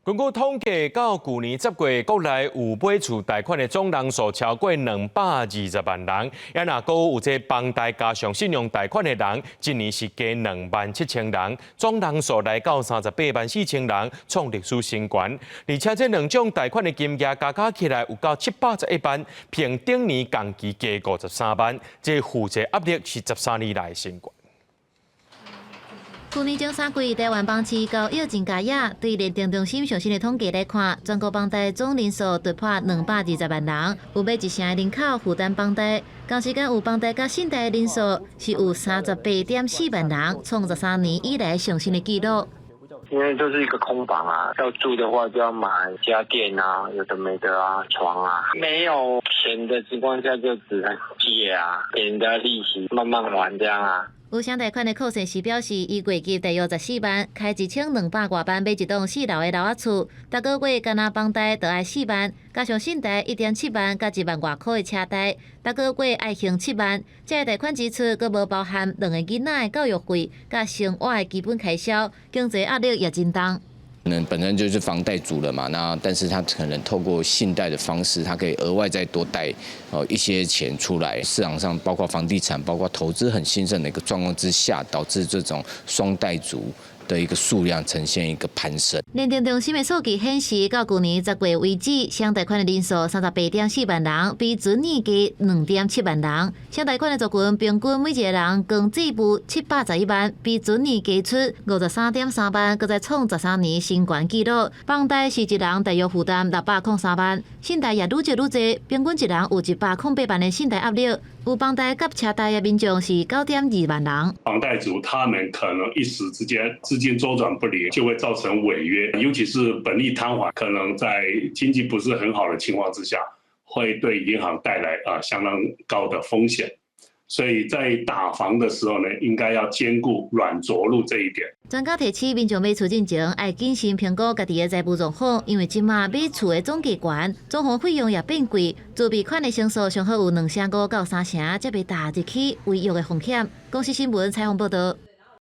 根據統計，到舊年10月，國內有買厝貸款的總人數超過220萬人，也若閣有這房貸加上信用貸款的人，一年是加2萬7千人，總人數來到38萬4千人，創歷史新高。而且這兩種貸款的金額加加起來有到711萬，比頂年同期加53萬，這負債壓力是13年來的新高。去年前三季，台灣房市交易真佳也。對聯電中心上新的統計來看，全國房貸總人數突破220萬人，有欲一成的人口負擔房貸。同時間有房貸佮信貸的人數是有38.4萬人，創13年以來上新的紀錄。因為就是一個空房啊，要住的話就要買家電啊，有的沒的啊，床啊，沒有錢的情況下就只能借啊，給人家利息慢慢還這樣啊。有雙貸款的寇先生表示，伊月入大約14萬，開1200外萬買一棟四樓的樓仔厝，逐個月干焦房貸就愛4萬，加上信貸1.7萬，佮1萬外箍的車貸，逐個月愛還7萬。這个貸款支出閣無包含兩個囡仔的教育費，佮生活的基本開銷，經濟壓力也真重。可能本身就是房貸族了嘛，那但是他可能透過信貸的方式，他可以額外再多貸哦一些錢出來。市場上包括房地產、包括投資很興盛的一個狀況之下，導致這種雙貸族的一個數量呈現一個攀升。聯電中心的數據顯示，到舊年10月為止，雙貸款的人數38.4萬人，比前年加2.7萬人。雙貸款的族群平均每一個人光債務711萬，比前年加出53.3萬，閣再創13年新高紀錄。房貸是一人大約負擔603萬，信貸也愈借愈濟，平均一人有108萬的信貸壓力。有房貸佮車貸的民眾是9.2萬人。房貸族他們可能一時之間資金週轉不靈，就會造成違約，尤其是本利攤還，可能在經濟不是很好的情況之下，會對銀行帶來啊相當高的風險。所以在打房的時候呢，應該要兼顧軟著陸這一點。專家提醒民眾買厝進前，愛謹慎評估家己的財務狀況，因為這馬買厝的總價懸，裝潢費用也變貴，自備款的成數上好有2.5成到3成，才袂踏入去違約的風險。公視新聞採訪報道。